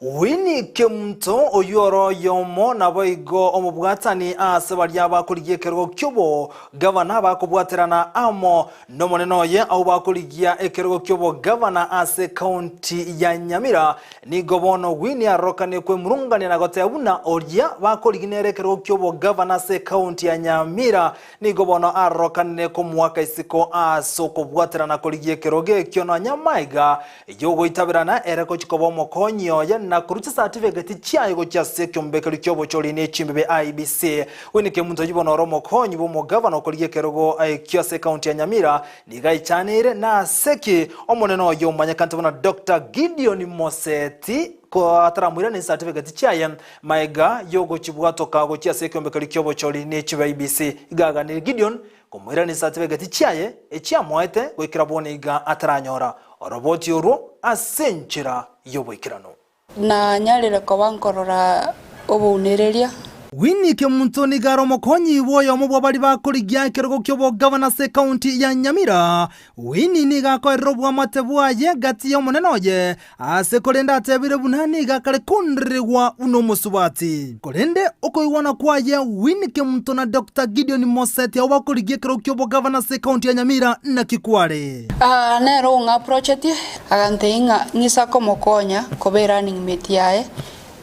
Winnie Kemunto, oyio ore oyomo naboigo omobwatani ase baria bakorigia ekerogo ki'obogavana bakobwaterana amo nomonene oye abwo bakorigia ekerogo ki'obogavana ase ekaunti ya Nyamira. Nigo bono Winnie arorokanie kwemurungania na goteba buna oria bakorigia nere ekerogo ki'obogavana ase ekaunti ya Nyamira Nigo bono arorokanire komoaka isiko ase okobwaterana korigia ekerogo ekio nonya amaiga y'ogoitaberana ere gochia koba omokonyi oye na korua chisatifigeti chiaye gochia ase ekiombekerio ki'obochori ne chimbibe IEBC. Winnie Kemunto oyio bono ore omokonyi bw'omogavana okorigia ekerogo ekio ase ekaunti ya Nyamira nigo aichaneire nase ki omonene oyio omanyekanete buna Doctor Gideon Moseti ko ataramoiranie chisatifigeti chiaye Maega y'ogochibwatoka gochia ase ekeombekerio ki'obochori ne chi'IBC, iga aganirie Gideon komoiranisa atibegeti chiaye echiamoete goikera bono iga ataranyora oroboti orwo ase enchera y'oboikeranu. Nanyarire koba nkorora obounereria. Winnie Kemunto nigo are omokonyi bw'oyomo bw'abaria bakorigia ekerogo ki'obogavana ase ekaunti ya Nyamira. Winnie nigo akoerera oboamate bwaye gati y'omonene oye Aase korende atebire buna nigo akare kondererigwa buna omosubati. Korende okoigwana kwaye Winnie Kemunto na Doctor Gideon Moseti abwo bakorigia ekerogo ki'obogavana ase ekaunti ya Nyamira naki kware. Aa nere ong'aprochetie, agantebia ng'a ng'isa komokonya koba erunning mate yaye,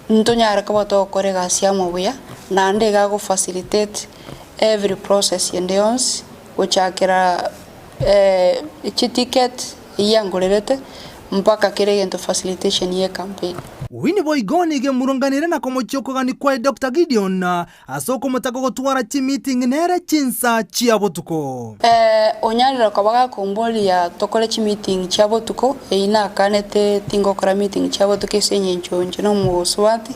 ntonyare koba togokora egasi amo buya, naende iga ago facilitate every process ende yonsi, gochakera chiticket eyio angorerete mpaka kera egento facilitation ye campaign. Winnie boigo nigo emurunganire na komochia okogania kwaye Doctor Gideon ase okomotaka gotwara chimeeting nere chinsa chia botuko. Onyarire koba gakomboria tokore chimeeting chia botuko, eyio nakanete tingokora meeting chia botuko ase eng'encho inche nomosubati,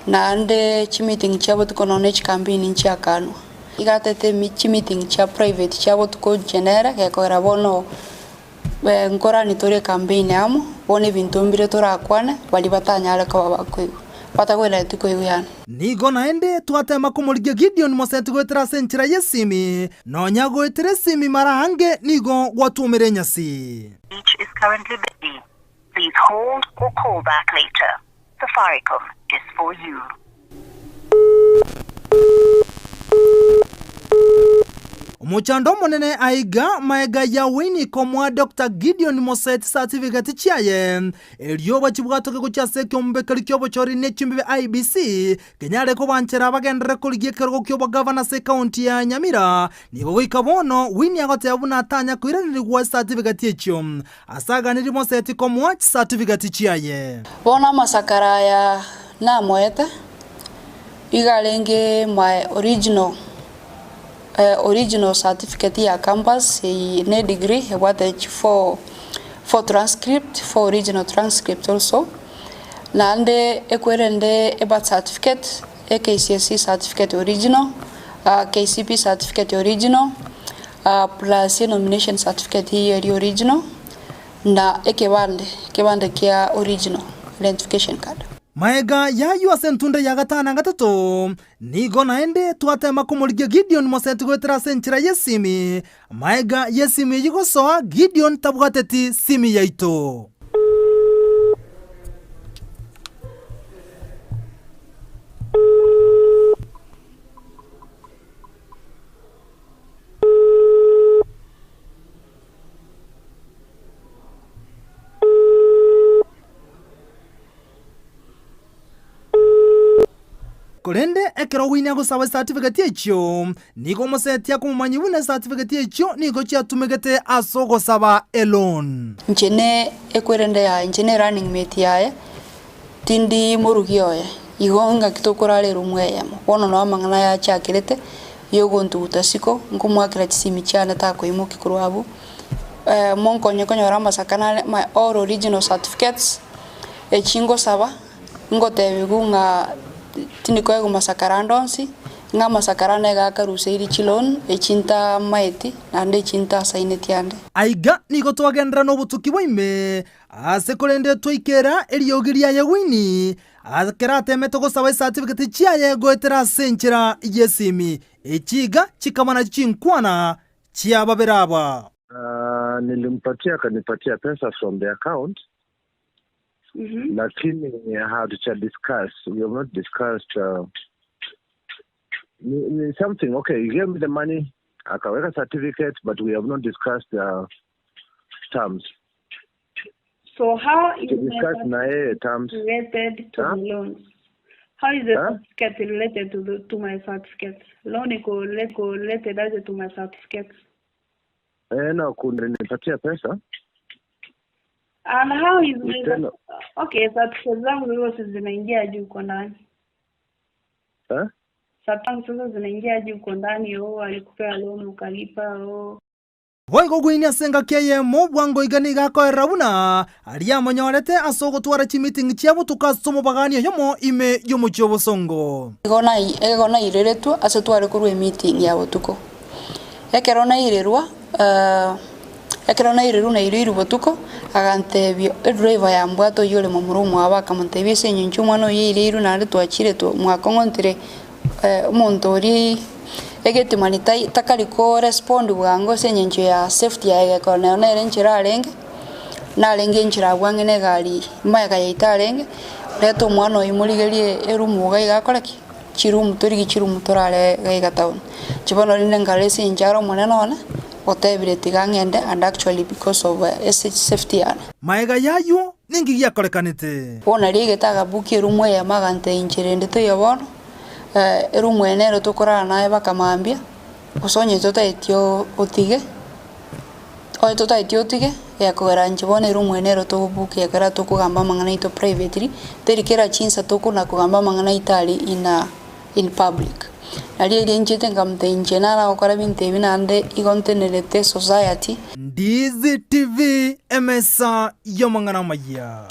naende chimeeting chia botuko nonya ne chicampaign nchiakanwa. Iga atete chimeeting chia private chia botuko inche nere, gekogera bono nkorani tore ecampaign amo, bono ebinto mbire torakwane, baria batanyare koba bakoigwa, batagwenereti koigwa yaani. Nigo naende twatema komorigia Gideon Moseti goetera ase enchera y'esimi, nonya goetera esimi mara aange nigo gwatwomire enyasi. Each is currently busy. Please hold or call back later. Safaricom is for you. Omochando omonene aiga maega ya Winnie komoa Doctor Gideon Moseti certificate chiaye erio bachibwatoke gochia ase ekeombe keria kiobochori ne chimbibe IEBC kenyare kobanchera bagenderere korigia ekerogo kiobogavana ase ecounty ya Nyamira nigo goika bono Winnie agoteba buna atanya koiranerigwa certificate echio Ase aganirie Moseti komoa chisatifigati chiaye. Bono amasakara aya namoete, iga arenge my original original certificate ya campus eye ne degree ebwate chi four four transcript, four original transcript also, naende ekwerende e birth certificate, e KCSE certificate original, KCPE certificate original, Plus enomination certificate eyio eria original na ekebande, ekebande kia original identification card. Maega y'ayio ase entunda ya gatano na gatato, nigo naende twatema komorigia Gideon Moseti goetera ase enchera y'esimi. Maega y'esimi eyio gosoa, Gideon tabwateti simi yaito. Korende ekero Winnie agosaba chisatifigeti echio, nigo omoseti akomomanyia buna chisatifigeti echio nigo chiatumegete ase ogosaba eloan. Inche ne ekwerende yaye, inche ne running mate yaye, tindi morugi oye, igo ngaki tokorara eroom eyemo. Bono noo amang'ana aya achakerete, yogontuguta siko, nkomoakera chisimi chiane takoimokia korwa abwo, monkonye konyora amasaka nare my all original certificates, echi ngosaba, ngotebiwu ng'a tindi koegwa masakara ande onsi, ng'a amasakara ane iga akaruseirie chiloan, echi ntamaeti, naende echi ntasaineti ande. Aiga nigo twagenderera nobotuki bwa ime Ase korende twaikera eriogi riaye Winnie ekero atemete gosaba esatifiketi chiaye goetera ase enchera y'esimi. Echi iga chikaba nachio chinkwana chia babere aba. Nilimpatia akanipatia pesa from the account. Lakini hatuja discuss, we have not discussed ni something okay, he gave me the money akaweka certificate but we have not discussed the terms. So how is To my discuss na yeye terms. related to Huh? the loans? How is the Huh? certificate related to the to my certificate? Loan iko related aje to my certificate? Eh, no, kunipatia pesa. And how is my Tena. okay, certificate zangu hizo si zinaingia juu uko ndani. Eh? Certificate sasa zinaingia juu uko ndani, oh alikupea loan ukalipa, oh Boigo ogweinia ase engaki eyemo bwango iga nigo akoerera buna aria amonyorete ase ogotwara chimiting chia botuko ase omobagani oyomo ime y'omochie obosongo. Igo nai igo naireretwe ase tware korwa emeeting ya botuko. Ekero nairerwa ekero nairerwa naireirwe botuko, agantebia edriver yambwate oywo ore momura omwabo akamotebia ase eng'encho omwana oyo aireirwe naende twachire twa mwakong'ontire omonto oria egetimani tai takari korespond bwango ase eng'encho ya safety yaye gekora nero nere enchera arenge, narenge enchera abwo ang'e na egari mayega yaito arenge, reta omwana oywo morigerie eroom iga iga akore ki? Chiroom torigie chiroom torare iga iga town. Inche bono rende nkarora ase eng'encho are omonene one, otebire tiga ng'ende and actually because of ase safety yane. Maega y'ayio ninki giakorekanete? Bono naria aigete agabukia eroom eyemo agantebia inche rende toiyo bono, eroom eye nero tokorara naye mpaka mambia, gose onye totaeti otige, onye totaeti otige, gekogera inche bono eroom eye nero togobukia ekero tokogamba amang'ana aito privately, teri kera chinsa tokona kogamba amang'ana aito aria in a in public. Nario erio inchete nkamotebia inche naragokora ebinto ebi naende igo ntenerete society. Ndizi TV, emesa y'amang'ana amaya.